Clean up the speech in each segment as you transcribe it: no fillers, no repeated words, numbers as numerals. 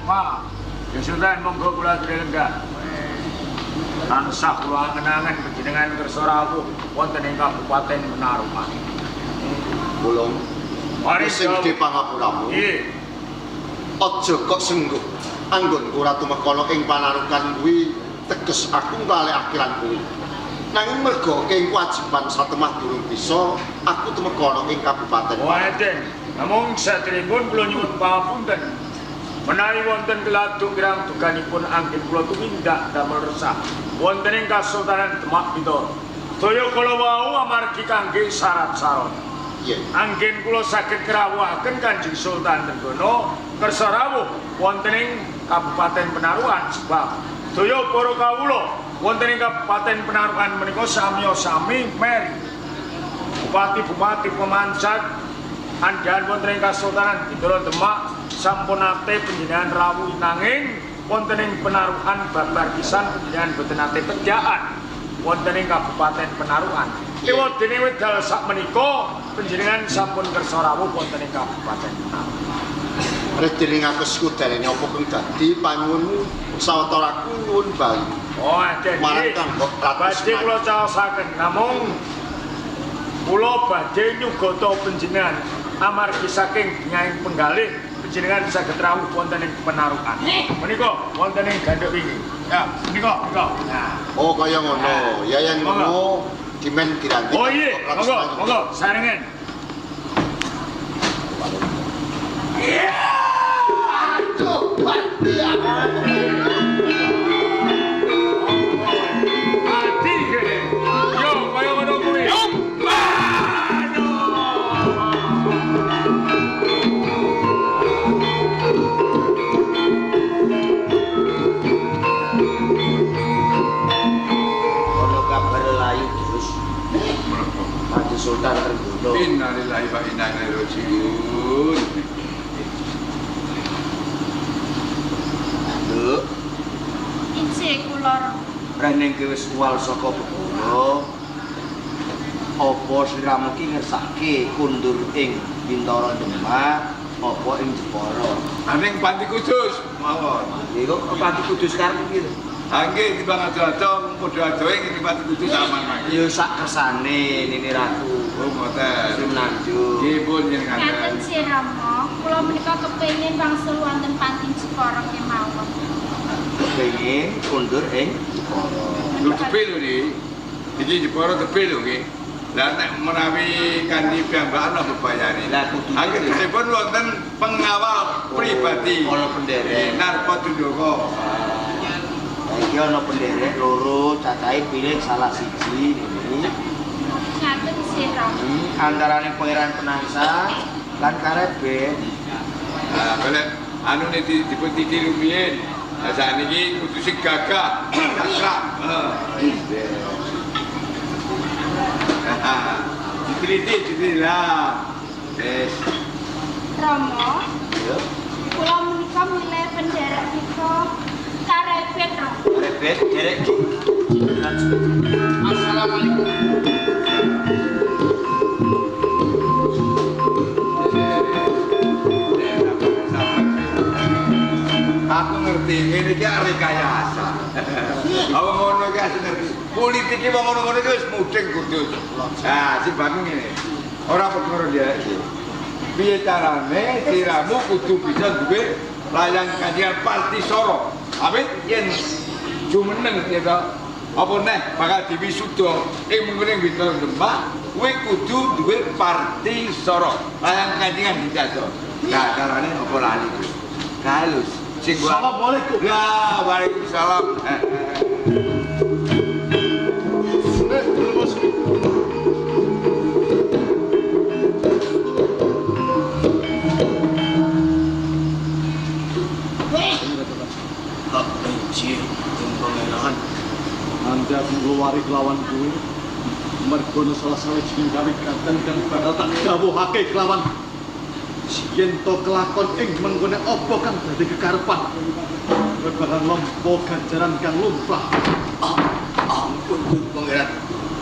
Wah, ya Sultan monggo kula aturi lenggah. Tansah kula angen-angen panjenengan kersa rawuh wonten ing Kabupaten Penarukan. Bulung. Mari Sing gedhe pangapuramu. Nggih. Aja kok sengguh. Anggonku Ratu Mekana ing Panarukan kuwi teges aku nglalekake lan kuwi. Nanging merga ing kewajiban satemah durung bisa, aku tumeka ing kabupaten. Wonten. Namung saderengipun kula nyuwun pangapunten. Menawi wonten keladuk kirang duganipun anggen kula tumindak damel resah wonten ing Kasultanan Demak Bintoro. Daya kala wau amargi kangge syarat sarana. Iya. Anggen kula saged krawuhaken Kanjeng Sultan Trenggono kersa rawuh wonten ing Kabupaten Penarukan sebab daya para kawula wonten ing Kabupaten Penarukan menika samiya-sami meri. Bupati-bupati pemancat andhahan wonten ing Kasultanan Bintoro Demak sampun nate panjenengan rawuh nanging wonten ing Penarukan babar pisan panjenengan boten nate tejaan wonten ing Kabupaten Penarukan. Ewadene wedal sakmenika panjenengan sampun kersa rawuh wonten ing Kabupaten Penarukan. Redening aku sekudanene apa kang dadi panyuwunmu sawetara aku nyuwun bali. Oh, aden Marang Kang Ratu badhe kula caosaken namung kula badhe nyugata panjenengan amargi saking nyaing penggalih panjenengan saged rawuh wonten ing Penarukan. Menika wonten ing gandhuk wingi. Ya, menika, menika. Nah. Oh, kaya ngono. Ya yen ngono dimen diranti. Oh iya, monggo, monggo, sarengan. Aduh, mati aku. Mati kene. Yo, kaya ngono kuwi. Ono kabar layu terus. Mati Sultan Trenggono. Innalillahi wa inna ilaihi raji'un. Nduk, Injih kula. Rene ki wis uwal saka bebaya. Apa sliramu ki ngersake kundur ing Bintara Demak apa ing Jepara? Aning Panti Kudus mawon. Iku kok Panti Kudus karep iki lho. Ha nggih timbang ado-ado padha adohe ing Panti Kudus aman mangke. Ya sak kersane Nini Ratu. Oh ngoten. Sri Menanjung. Nggih pun jenengan. Ngaten sih Rama, kula menika kepengin wangsul wonten Panti Jepara kemawon. Kepengin kundur ing Jepara. Lho tebih lho niki. Iki Jepara tebih lho nggih. Lah nek menawi kanthi piyambakan apa bayare? Lah kudu. Anggenipun wonten pengawal pribadi. Ana penderek. Narpa Dundaka. Lah iki ana penderek loro, cacahe pilih salah siji nini. Ngaten sih Rama. Antarane Pangeran Penangsang lan Karebet. Lah golek anu nek dipun titi rumiyin. Lah sakniki kudu sing gagah, cakrak. Heeh. Diteliti, diteliti lah. Wis. Rama, Ya. kula menika milih penderek nika Karebet Rama. Karebet derek. Assalamualaikum. Aku ngerti ngene iki rekayasa. Apa ngono iki asli ngerti. Politik iki wong ngono-ngono iki wis mudeng kudus. Nah, sing bangun ngene. Ora perkara dia iki. Piye carane siramu kudu bisa duwe layang kancingan pasti soro. Awit yen jumeneng ya to. Apa neh bakal diwisuda ing mengkene Bintoro Demak, kowe kudu duwe parti soro. Layang kancingan dijaga. Nah, carane apa lali kuwi? Halus. Sing Assalamualaikum. Ya, waalaikumsalam. Tak benci pangeran. Nanti aku ngluwari kelawan kuwi. Mergo salah sawijining kawigaten kang bakal tak dawuhake kelawan yen to kelakon ing mengkone apa kang dadi kekarepan. Kowe bakal nampa ganjaran kang lumrah. Ampun Gusti Pangeran.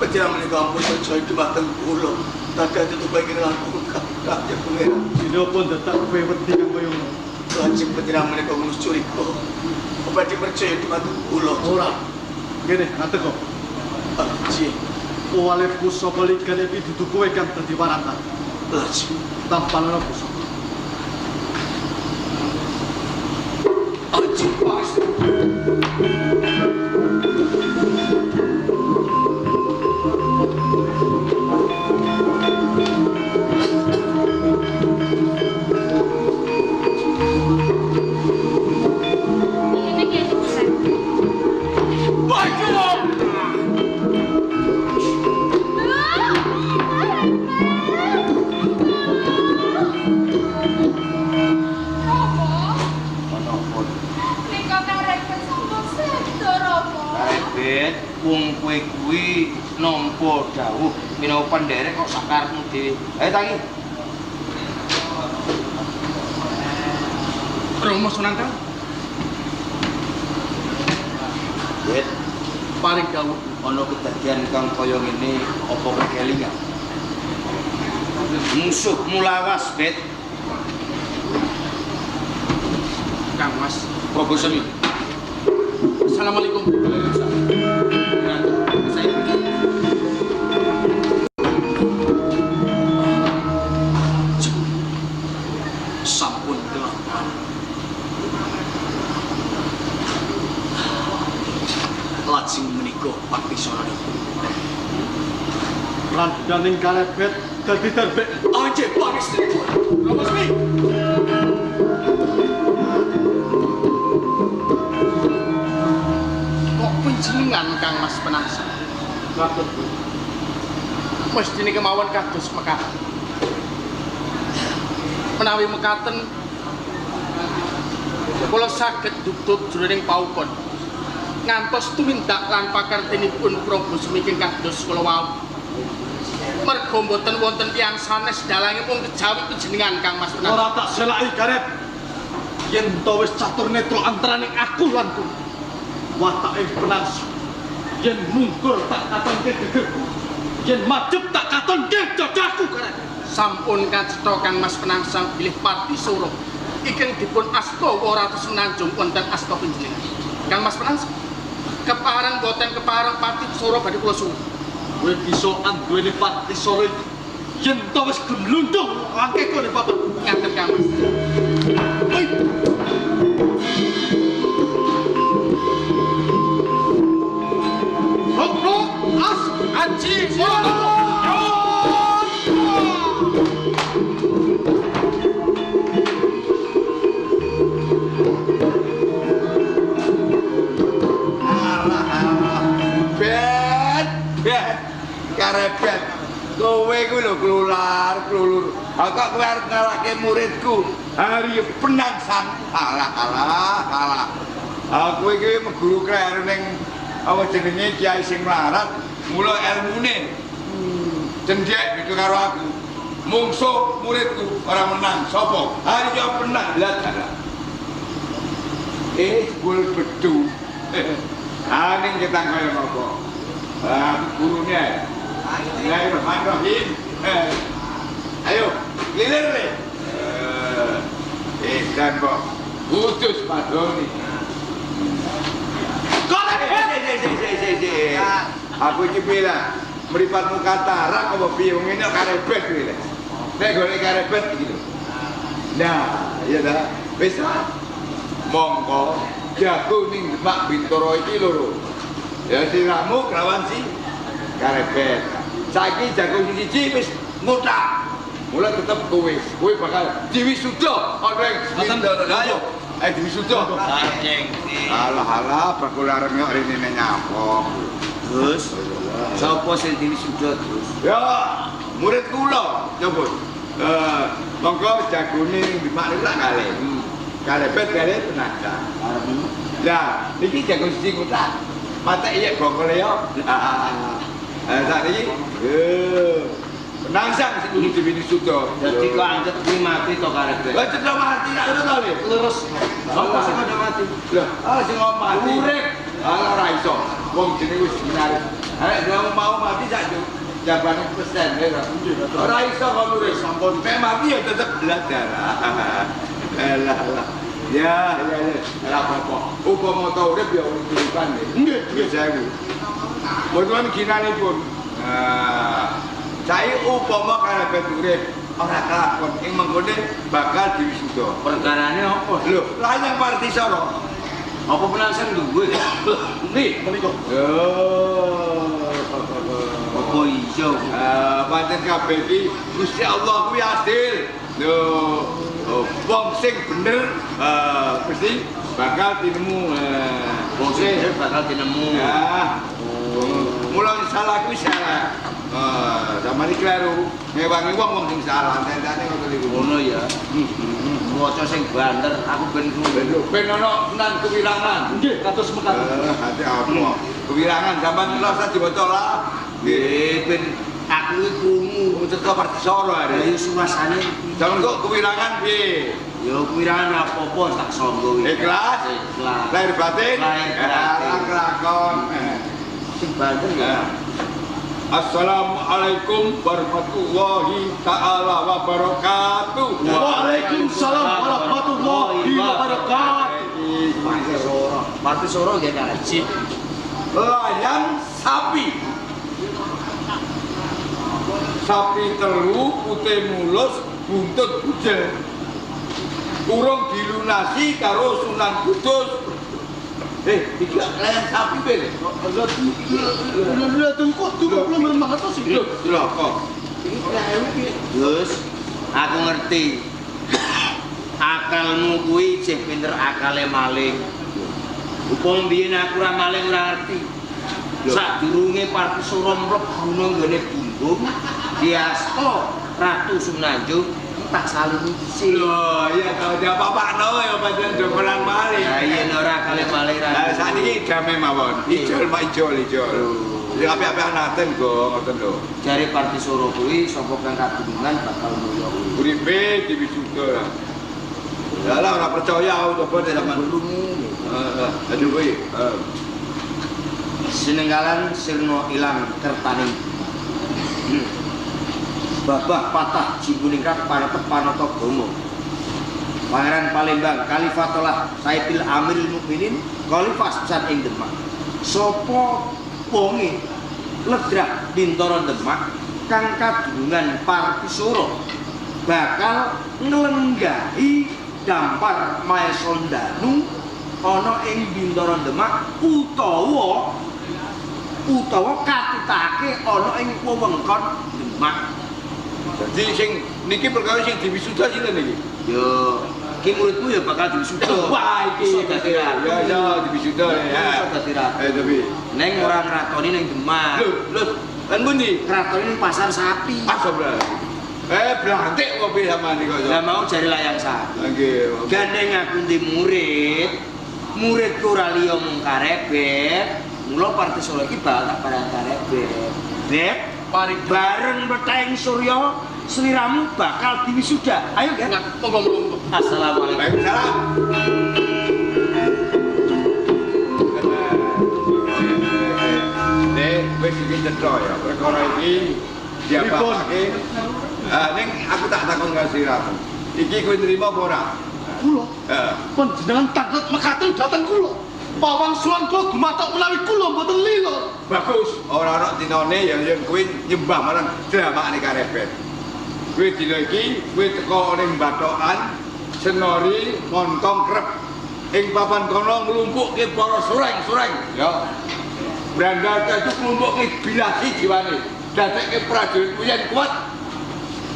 Panjenengan menika ampun percaya dumateng kula. Dados tutup iki langkung kathah ya Pangeran. Dene apa dadak kowe wedi kang kaya ngono? Lajeng panjenengan menika ngunus curiga. Badhe percaya dumateng kula. Ora. Ngene, ngadeg kok. Nggih. Owale pusaka ligan iki dudu kowe kang dadi warangka. Lajeng Tampanana pusaka. Aji pangestu. Ngene iki pisan. Romo, Ana apa? nika karepet sampun sedo Romo. Karebet wong kowe kuwi nampa dawuh minangka penderek kok sak karepmu dhewe. Ayo tangi. Romo Sunanta, Bet, paring dawuh ana kedadian kang kaya ngene apa kowe kelingan? Musuh mulawas, Bet. Kang Mas. Prabu Semi. Assalamualaikum. Saya pergi. Sampun kelakuan. Lajeng menika pakisananipun. Randaning karebet dadi terbek. Anje pangestunipun. Romo Semi. Kok panjenengan Kang Mas Penangsang? Ngadeg kowe. Mestine kemawon kados mekaten. Menawi mekaten kula saged dudut jroning paupon. Ngantos tumindak lan pakartinipun Prabu Semi ingkang kados kula wau. Merga mboten wonten tiyang sanes dalangipun kejawi panjenengan Kang Mas Penangsang. Ora tak selaki garep. Yen to wis catur netra antaraning aku lan kowe. Watake Penangsang. Yen mungkur tak katonke gegerku. Yen majeb tak katonke dadaku garep. Sampun kacetha Kang Mas Penangsang bilih Parti Sura ingkang dipun asta Ratu Semenanjung wonten asta panjenengan. Kang Mas Penangsang, kepareng boten kepareng Parti Sura badhe kula suwun. Kowe bisa anduweni Parti Sura iki. Yen to wis gemlundung angke kowe ning papan. Ngaten Kang Mas. Hei. Rok rok as aji Alah alah. Bet, bet. Karebet. Kowe kuwi lho klular, klulur. Ha kok kowe arep ngalahke muridku. Hari Penangsang. Alah alah alah. Aku iki meguru kleru ning apa jenenge kiai sing melarat, mula elmune cendhek beda karo aku. Mungsuh muridku ora menang sapa? Hari yo penang lah dalah. Bul bedu. Aning ketang kaya ngopo? Ah, gurune. Bismillahirrahmanirrahim. Ayo, lilir le. Dan kok khusus padoni. Aku iki piye lah? Mripatmu katarak apa piye wong ngene karebet kuwi lho. Nek golek karebet iki lho. Nah, iya ta. Wis lah. Mongko jago ning Demak Bintoro iki loro. Ya siramu kelawan si karebet. Saiki jago sing siji wis ngotak. Mula tetep kowe, kowe bakal diwisuda ana ing Bintoro. Ayo, ayo diwisuda. Alah alah bakul areng kok rene nyapa. Gus, sapa sing diwisuda, Gus? Ya, murid kula, coba. Monggo jagone ning Demak niku lak kalih. Kalebet kalih Penangsang. Lah, niki jago siji kotak. Patek iya bongkole yo. Lah, sakniki Penangsang sing kudu diwisuda. Dadi kok anggep kuwi mati to karebet. Lah cetha mati tak ngono to, Le. Leres. Sapa sing padha mati? Lah, ah sing ngomong mati. Urip. Ah ora iso. Wong jenenge wis dinaris. Nek mau mati sak jabane pesen ya. Ora iso kon urip. Sampun nek mati ya tetep belah darah. Lah lah. Ya, ya, ya. Ora apa-apa. Upama ta urip ya urip kehidupan nggih. Nggih, nggih sewu. Mboten ginanipun. Nah, saiki upama karebet urip ora kelakon ing mengkone bakal diwisuda. Perkarane apa? Lho, layang Partisara. Apa penangsang duwe? Endi? Menika. Lho. Apa iya? Pancen kabeh iki Gusti Allah kuwi adil. Lho, wong sing bener mesti bakal tinemu. Wong sing bener bakal tinemu. Ya. Mula salah kuwi salah. Zamane kleru, ngewangi wong sing salah, entene ngono niku. Ngono ya. Maca sing banter, aku ben krungu. Ben ana tenan kewirangan. Nggih, kados mekaten. Hati apa? Kewirangan sampean ora usah diwaca lah. Nggih, ben aku iki krungu. Cerita Partisara Lah are. ya suasane Sampeyan kok kewirangan piye? ya kewirangan apa-apa tak sangga kuwi. Ikhlas? Ikhlas. Lahir batin? Lahir batin. Kelakon. Sing banter ya. Assalamualaikum warahmatullahi taala wabarakatuh. Waalaikumsalam warahmatullahi wabarakatuh. Partisara. Partisara nggih ngaji. Layang sapi. Sapi telu putih mulus buntut bujel. Urung dilunasi karo Sunan Kudus. Iki layang sapi bel. Lha tunggu tunggu kula mermangatos iki. Lho, kok. Gus, aku ngerti. Akalmu kuwi isih pinter akale maling. Upama biyen aku ora maling ora ngerti. Sadurunge Partisara mlebu nang nggone Bumbung, diasta Ratu Sumenanjung tak salini dhisik. Lho, iya tau dia apa-apakno ya pancen jogolan maling. Lah yen ora akale maling ra. Lah sakniki damai mawon. Ijol mak ijol ijol. Jadi apik-apik anaten go ngoten lho. Jare Partisara kuwi sapa kang kadunungan bakal mulya kuwi. Uripe diwisuda lah. Lah ora percaya aku coba nek sampean. Heeh, aduh kuwi. Heeh. Sinenggalan sirna ilang kertaning. Babah patah jimpuningrat panetep panata gama. Pangeran Palembang Khalifatolah Saifil Amirul Mukminin khalifah sepisan ing Demak. Sapa wonge ledrah Bintara Demak kang kadunungan Partisara bakal nglenggahi dampar Maesondanu ana ing Bintara Demak utawa katitake ana ing wewengkon Demak. Jadi sing niki perkara sing diwisuda sinten niki? Yo, iki muridmu ya bakal diwisuda. Wah, iki iso dadi ratu. Ya ya diwisuda ya. Iso dadi ratu. Tapi Neng ora ngratoni ning Demak. lho, lho, lan pundi? Ngratoni ning pasar sapi. Asomra. Blantik kok piye sampean iki kok. Lah mau jare layang sapi. Nggih. Gandeng aku ndi murid, muridku ora liya mung karebet. Mula Partisara iki bakal tak barang karebet. Beb, bareng peteng surya sliramu bakal diwisuda. Ayo, Gen. Monggo monggo. Assalamualaikum. Waalaikumsalam. Nek wis iki cetha ya, perkara iki diapakake. Ning aku tak takon karo siramu. Iki kowe nrimo apa ora? Kula Heeh. panjenengan tanglet mekaten dhateng kula. Pawangsulan kula gumathok menawi kula mboten lila. Bagus, ora ana dinane ya yen kowe nyembah marang dramakane karebet. Kowe dina iki kowe teka ning bathokan senori montong krep. Ing papan kono nglumpukke para sureng-sureng ya. Brandal itu nglumpukke bilasi jiwane. Dadekke prajurit yen kuat.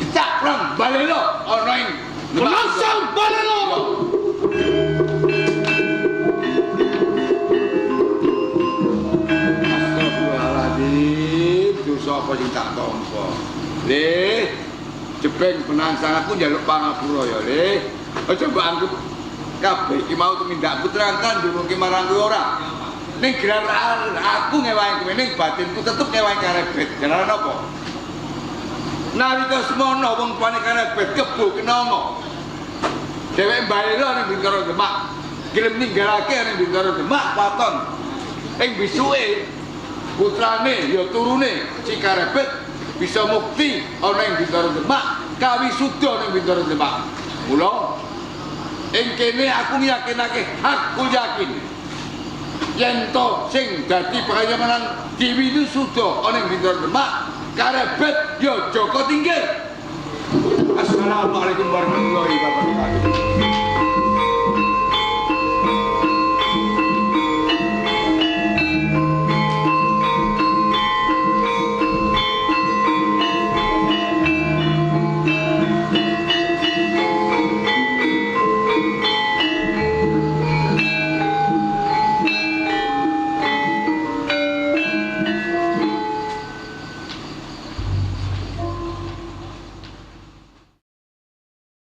Dicak prang balelo ana ing Penangsang balelo. Astagfirullahaladzim, dosa apa sing tak tampa. Le, jebeng penangsang aku njaluk pangapura ya, Le. Aja mbok anggap kabeh iki mau tumindakku terang-terang ndungke marang kowe ora. Ning gelar aku ngewangi kowe ning batinku tetep ngewangi karebet. Jalaran apa? Nalika semono wong tuane karebet kebo kenanga. Dheweke mbalelo ning Bintara Demak. Gelem ninggalake ning Bintara Demak waton. Ing bisuke putrane ya turune si Karebet bisa mukti ana ing Bintara Demak, kawisuda ning Bintara Demak. Mula Ing kene aku yakinake hakul yakin. Yen to sing dadi pangayamanan Dewi Suda ana ing Bintoro Demak karebet ya Joko Tingkir. Assalamualaikum warahmatullahi wabarakatuh.